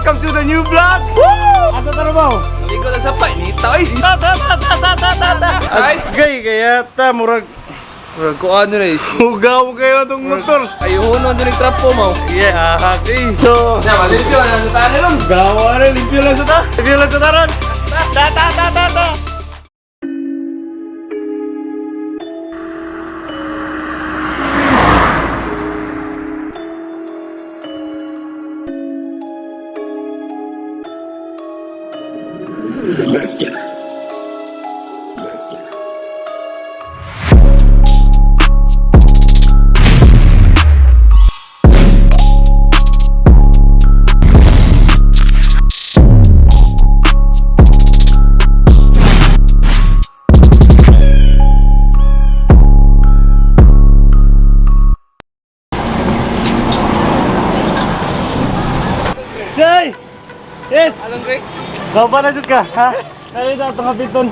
Welcome to the new vlog. Woo! Asa tara mo? Ligo lang sa pa, nita oy. Ta ta ta ta ta ta ta ta. Ay. Agay kaya ta murag Murag ko ano na eh. hugaw kayo tong motor. Ayun no, dun trapo mo. Yeah, okay. So, Na malimpyo na sa tanan ron. gawa na limpyo lang sa ta. Limpyo lang sa taron. Ta ta ta ta ta. Let's get it. Let's get it. Jay! Yes! Anong great? Gawa na jud ka, ha? Ano ito atong kapiton?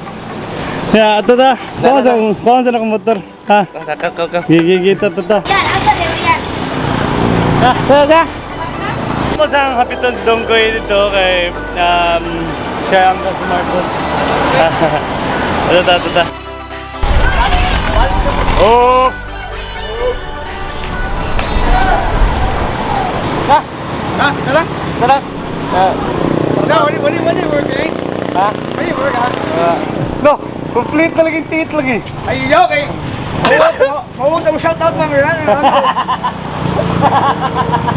Ya, ato ta. Kuha sa kuha sa akong motor. Ha? Ka ka ka. Gigi gigi ta ta ta. Yan, asa din yan? Ha? Ta. Mo sa ang kapiton sa Dongkoy dito kay siya ang smartphone. Ato ta ato ta. Oh! Ha? Ha, tara. Tara. Ha? Na, wali wali wali work eh. Ha? Wali work ha. No, complete talaga yung ticket lagi. Ay yo kay. Mawag ang shout out mga ran.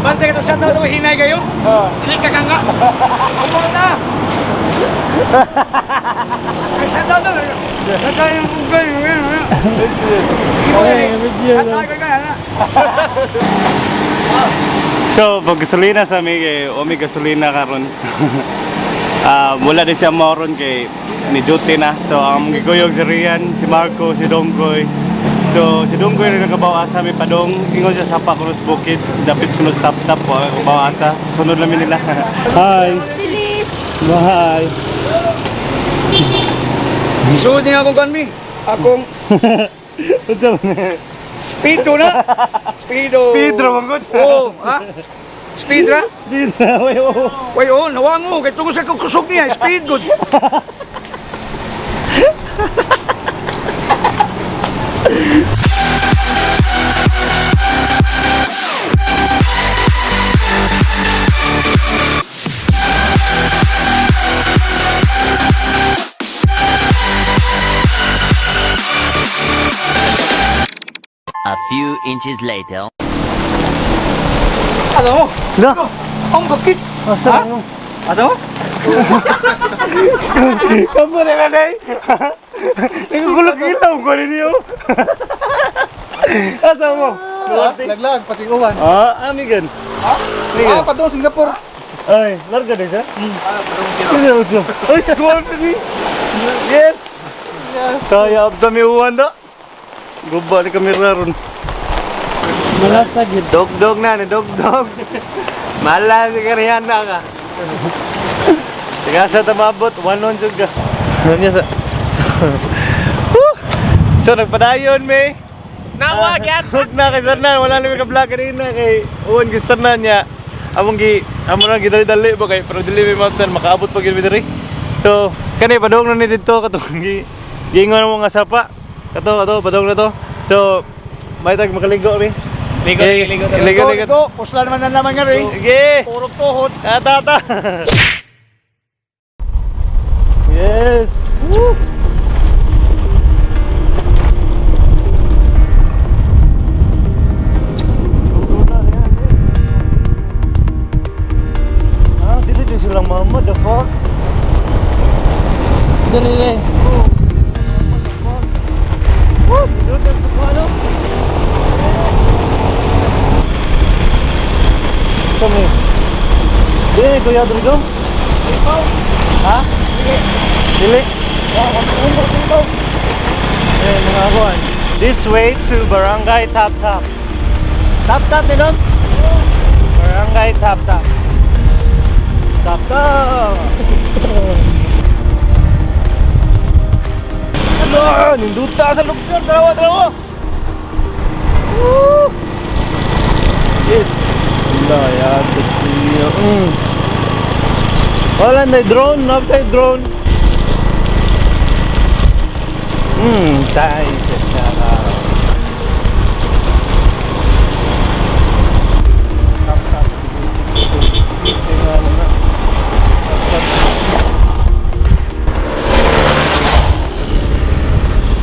Bantay ka shout out ko hinay kayo. Oh. Dili ka kanga. Umo na. Ay shout out na. Shout out yung kung Okay, video Shout out ka So, pag gasolina sa mi kay o may gasolina karon. Ah, wala din siya moron kay ni duty na. So, ang giguyog si Rian, si Marco, si Dongkoy. So, si Dongkoy rin nakabaw asa mi padong ingon siya sa Pakulos Bukid, dapit kuno stop tap wa kabaw asa. Sunod lang mi nila. Hi. Dilis! Bye. Suod niya akong kanmi. Akong Unsa man? speedo na. Speedo. Speed ra man gud. Oo, ha? Speed ra? Speed ra way oh. Way oh, nawango kay tungod sa kusog niya, speed good. A few inches later. Ano mo? Da. Ang bakit? Asa mo? Asa mo? Kamu na ka day. Nagugulog ilaw ko ninyo. Asa mo? Laglag, pati uwan. Ah, amigan. Ah, Amigan. padung Singapore. Ay, larga din siya? Sino siya? Ay, sa kuwan pa ni. Yes! Yes. Saya abda mi uwan da. Guba ni kami ron. Malasa gid. Dog dog na ni dog dog. Mala si Kariana ka. Tiga sa tamabot, one on jud ka. Ano sa? Woo! So nagpadayon me. Nawa gyat. Huwag na kay Sarnan, wala na may ka-vlog kanina kay uwan kay Sarnan niya. Among gi amo ra gidali-dali ba kay pero dili may mountain makaabot pa gyud mi diri. So kani padung na ni didto katong gi giingon mo nga sapa. Kato kato padung na to. So may tag makaligo mi. Ligo, ligo, Ligo, ligo. Ligo, puslan man na naman nga rin. Sige. Purok tuhod. Ata ata. Yes. Woo. Ah, dili din silang mama, the fuck? Dali le. Woo! Doon na sa ano? Kami. Dili, Kuya Drigo? Ha? Dili? Eh, mga kuan. This way to Barangay Tap Tap. Tap Tap, din? Barangay Tap Tap. Tap Tap! Ano? Ninduta sa lugar! Dalawa, dalawa! Woo! Yes! Wala, yato siya. Wala na drone, na tayo drone. Tayo sa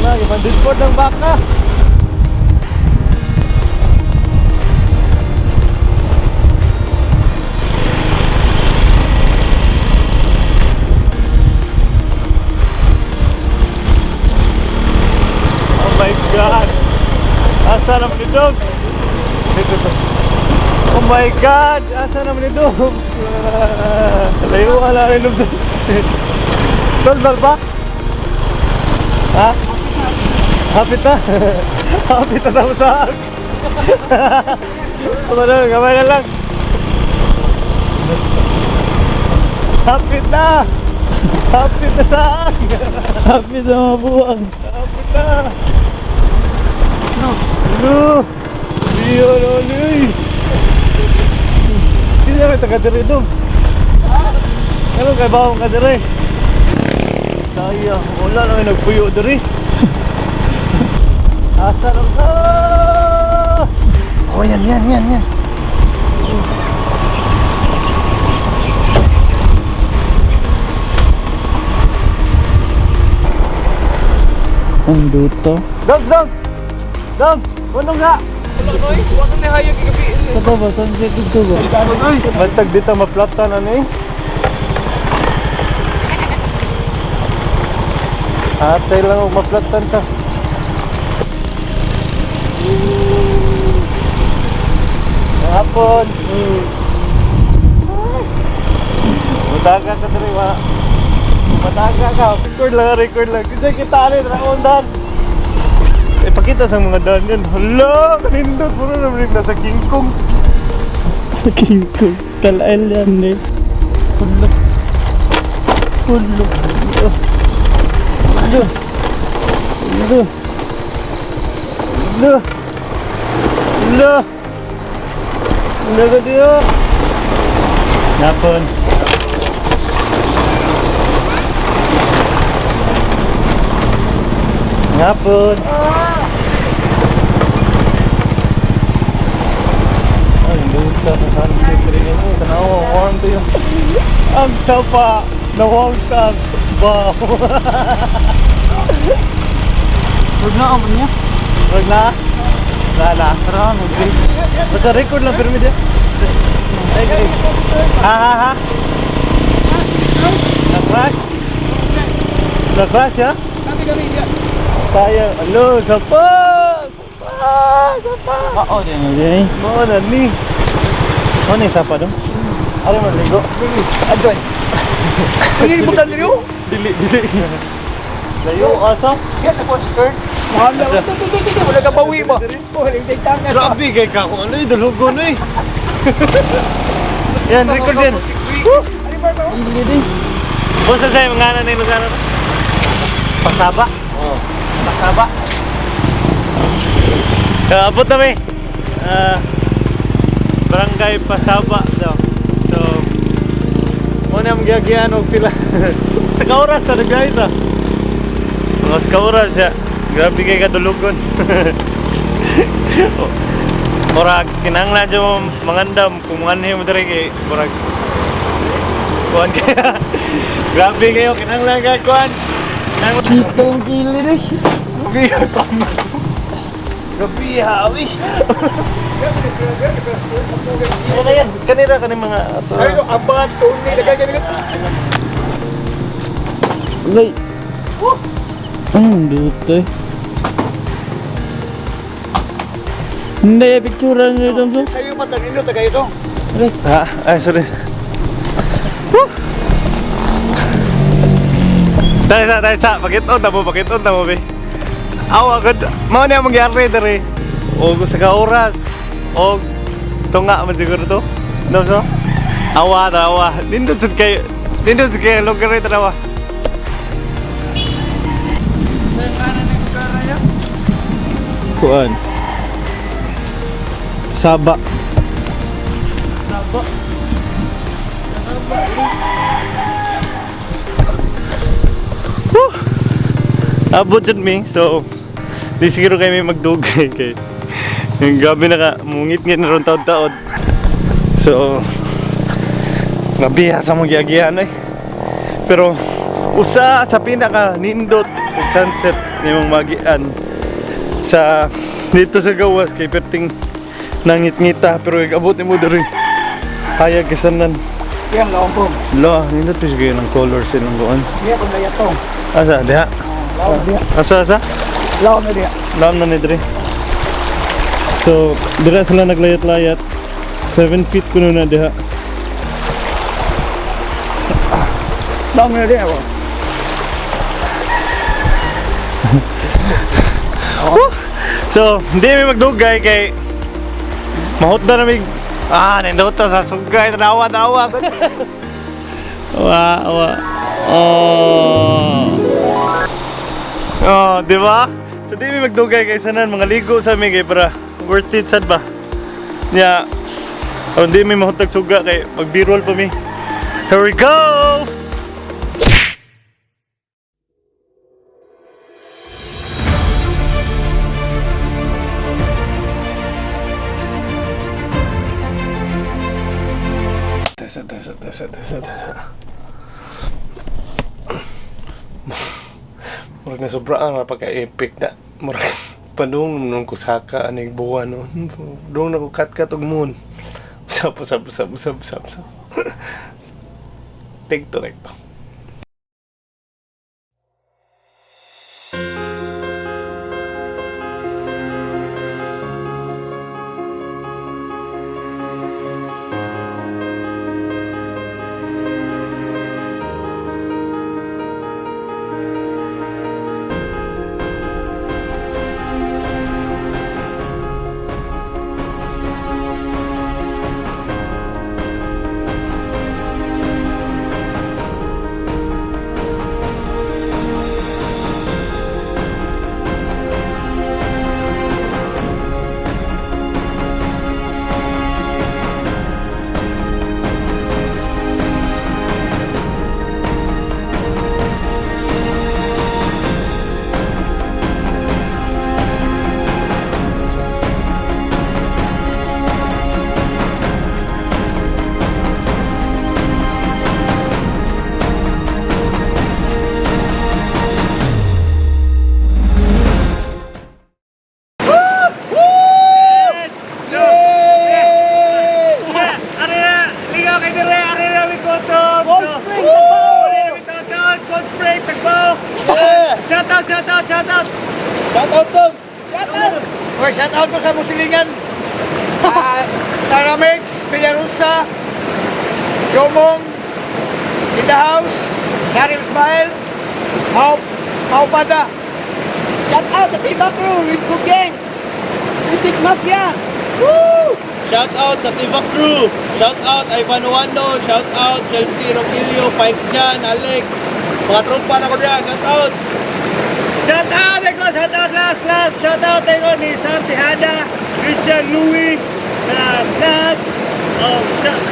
na, ibandit ng baka. Oh my God! Asa naman ni Dog? Dito to. Oh my God! Asa naman ni Dog? Layo ka lang ni Dog. Dol, ba? Ha? Hapit na. Hapit na daw sa akin. Ano na, gamay na lang. Hapit na! Hapit na sa akin! Happy na mabuang. Hapit na! No! No! Iyo, no, no! Hindi namin taga-diri dong. Ano kay bawang ka diri? Kaya, wala namin nagpuyo diri. Asa lang ka? Oh, yan, yan, yan, yan. Ang duto. Dog, dog! Dog! Punong nga! Ito ba? Sunset dito ba? Uy! Bantag dito maplatan ano eh. Atay lang og maplatan ta. Hapon. Mutaga ka diri wa. Mutaga ka. Record lang, record lang. Kasi kita ani ra dan. Ipakita sa mga dan yan. Hala, kanindot puro na nasa King Kong. King Kong. Skull Island eh. Hulog. Hulog. Alo. Alo. Alo. Alo. Alo ka diyo. Napon. Napon. Ay, luta sa sunset rin yun. Tanaw, warm to yung... Ang sapa! Nawang sa baw. Huwag na ako niya. Wag na. Wala na. Tara, mag-break. Basta record lang pero media. Ha ha ha. Na-crash? Na-crash ya? Sayang. Alo, sapa! Sapa! Sapa! Oo, din na din. Mao na ni. Ano yung sapa dong? Ano mo ligo? Adon. Pagilibutan niyo. Dili, dili. Layo asa? Yan ako skirt. Mahal na. Wala ka bawi ba? Oh, haling tangan. Grabe kay ka kung ano yung dulugon eh. Yan, record yan. Ano ba ba? Hindi din. Basta sa'yo, mga ano na yung lugar na? Pasaba? Oo. Pasaba. Abot na may. Barangay Pasaba daw. So, muna ang giyagiyan og pila. Sa kaoras sa nagbiyahe ta. Mga sa kaoras siya. Grabe kay kadulugon. Murag kinahanglan jud mo mangandam kung manganhi mo diri kay murag kuan kaya. Grabe kayo kinahanglan ka kuan. Kinahanglan Kita yung kilid eh. Grabe Thomas. Grabe hawi. Ano yan? Kanira kaning mga ato. Ay, abat, tuni, lagay ganito. Lay. Ang duto eh. Hindi, picturean nyo dito. Kayo matanilo, tagay ito. Aray. Ha? Ay, sorry. Woo! Tayo sa, tayo sa. Pakiton na mo, pakiton na mo, be. Awa, gud. Mao na mangyari dere. Og sa ka oras. Og tunga man siguro to. No, so? Awa, tawa. Nindot jud kayo. Nindot jud kayo lugar rin tanawa. Kuan. Saba. Saba. Saba. Abot jud mi. So di siguro kami magdugay kay yung gabi na ka mungit-ngit na ron taod-taod. So nabiha sa mong giagian eh. Pero usa sa pinaka nindot ug sunset nimong magian sa dito sa gawas kay perting nangit-ngita pero abot nimo diri hayag kasanan. Yan, laom po. Lo, nindot pa siguro ng colors silang kuan. Diya kung layat to. Asa diha? Laom diya. Asa asa? Laom na diya. Laom na ni diri. So, dira sila naglayat-layat. 7 feet kuno na diha. Laom na diya. oh. So, hindi mi magdugay kay mahutda na mig nindot ta sa sugay, tanawa, tanawa. Wa, wa. Oh. Oh, di ba? So di mi magdugay kay sanan mga ligo sa mi kay para worth it sad ba. Nya, oh, di mi mahutag suga kay magbirol pa mi. Here we go! Tesa, tesa, tesa, tesa, tesa. Murag na sobrang na pagka-epic na. Murag panung nung kusaka aning buwan no. Doon na ko kat-kat og moon. Usap, usap, usap, usap, usap, usap. Take to recto. Ligaw kay dire, ari na mi koto. Cold Spring, Tagbao. Cold Spring, Tagbao. Shout out, shout out, shout out. Shout out, Tom! Shout out! Uy, shout out ko sa Musilingan. Ah, Saramex, Villarusa, Jomong, in the house, Karim Ismail, Mau, Maupada. Shout out sa Tiba Crew, Risco Gang! This is Mafia! Woo! Shout out sa Tiba Crew! Shout out Ivan Wando! Shout out Chelsea Roquillo, Pike Jan, Alex! Mga tropa na ko diyan, shout out! Shout out ako, shout out last last. Shout out ako ni Sam Tejada, Christian Louis sa Snacks. Oh, shout.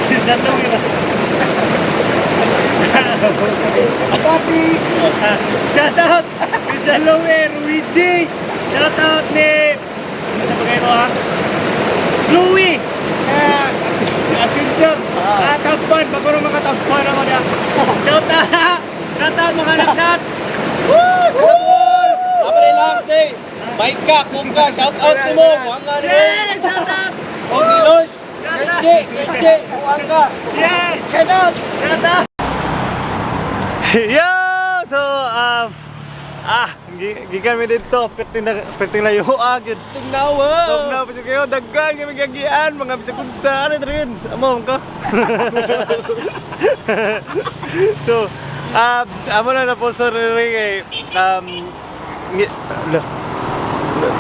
Si Sam Louis na. Papi! Shout out Christian Louis, Luigi. Shout out ni sa bagay ko ha. Louis. Ah, Asuncion. Ah, top 1. Bago rin mga top 1 ako niya. Shout out. Shout out mga naknats. Apa na last day? Mike ka, Kuka, shout out ni mo! Kuha nga ni mo! Yeah, shout out. O Nilosh! Richie! Richie! Kuha ka! Yeah. Shout out! Shout out! Yo! So, gikan mi dito, perting layo agad. Tingnawa! Tugnaw pa siya kayo, daghan kami gagian, mga bisag unsa, ano rin, amo ka. So, amo na na po sa rin kay, ala,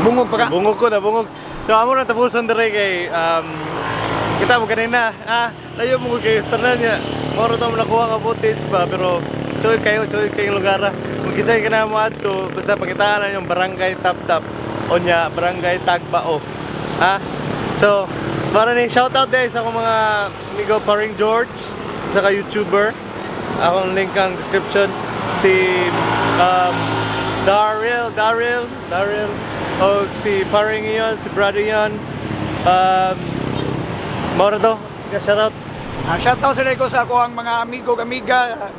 Bungog pa ka? Bungog ko na, bungog. So amo na tapuson dire kay kita mo kanina, layo mo ko kayo sa tanan niya. Moro to mo nakuha nga footage ba pero choy kayo, choy kayong lugar. Ah. Kung kisay ka na mo adto, basta pakitaan na yung barangay Tap Tap o nya barangay Tagbao. Ha? So, para ni shoutout din sa akong mga amigo Paring George, sa ka YouTuber. Akong link ang description. Si Daryl, Daryl, Daryl, o si Paring Ion, si Brother Ion. Mao ra to. Shout out. Shout out sa ko sa ako ang mga amigo amiga.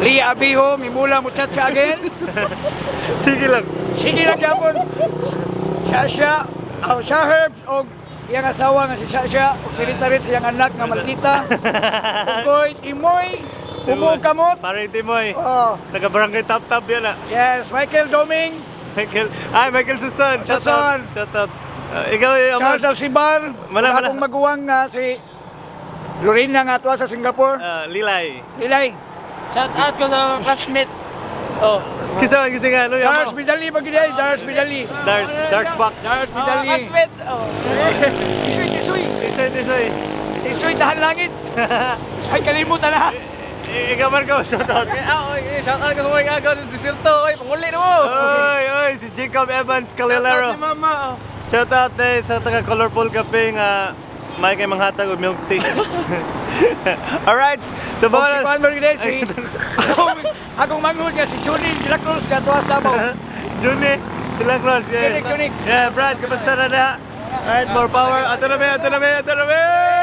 Lia Abiho, Mimula Muchacha again. Sige lang. Sige lang gyapon. Siya siya, ang siya Herbs og iyang asawa nga si Siya Siya og si Rita Ritz iyang anak nga Malkita. Ugoy Imoy, Umo Kamot. Paring Timoy. Oh, Taga Barangay Tap Tap yan ah. yes, Michael Doming, Michael, ay Michael Susan. Shout out. Susan. Shout out. Ikaw eh, Amor. Charles Alcibar, Wala, wala. akong maguwang nga si Lorena nga tuwa sa Singapore. Lilay. Lilay. Shout out ko sa mga classmate. Oh. Kinsa man kasi nga ano yung Dars Bidali ba gid ay? Dars Bidali. Dars, Dars Box. Dars Mga Bidali. classmate. Oh. Tisoy, tisoy. Tisoy, tisoy. Tisoy dahan langit. Ay kalimutan na. Ikaw Marco, shout out. Ah, oy, shout out ko sa mga agaw ng diserto. Oy, panguli na mo. Oy, oy, si Jacob Evans Calilero. Mama. Shout out eh, sa taga Colorful Cafe nga may kay manghatag og milk tea. Alright, so Og si bonus. Juan Marguerite, si akong manghud nga si Chunin de la Cruz nga tuwa sa Davao. Juni, sila Cross. Yeah. Junik, Junik. Yeah, Brad, kamusta na na? Alright, more power. Ato na me, ato na me, ato na me!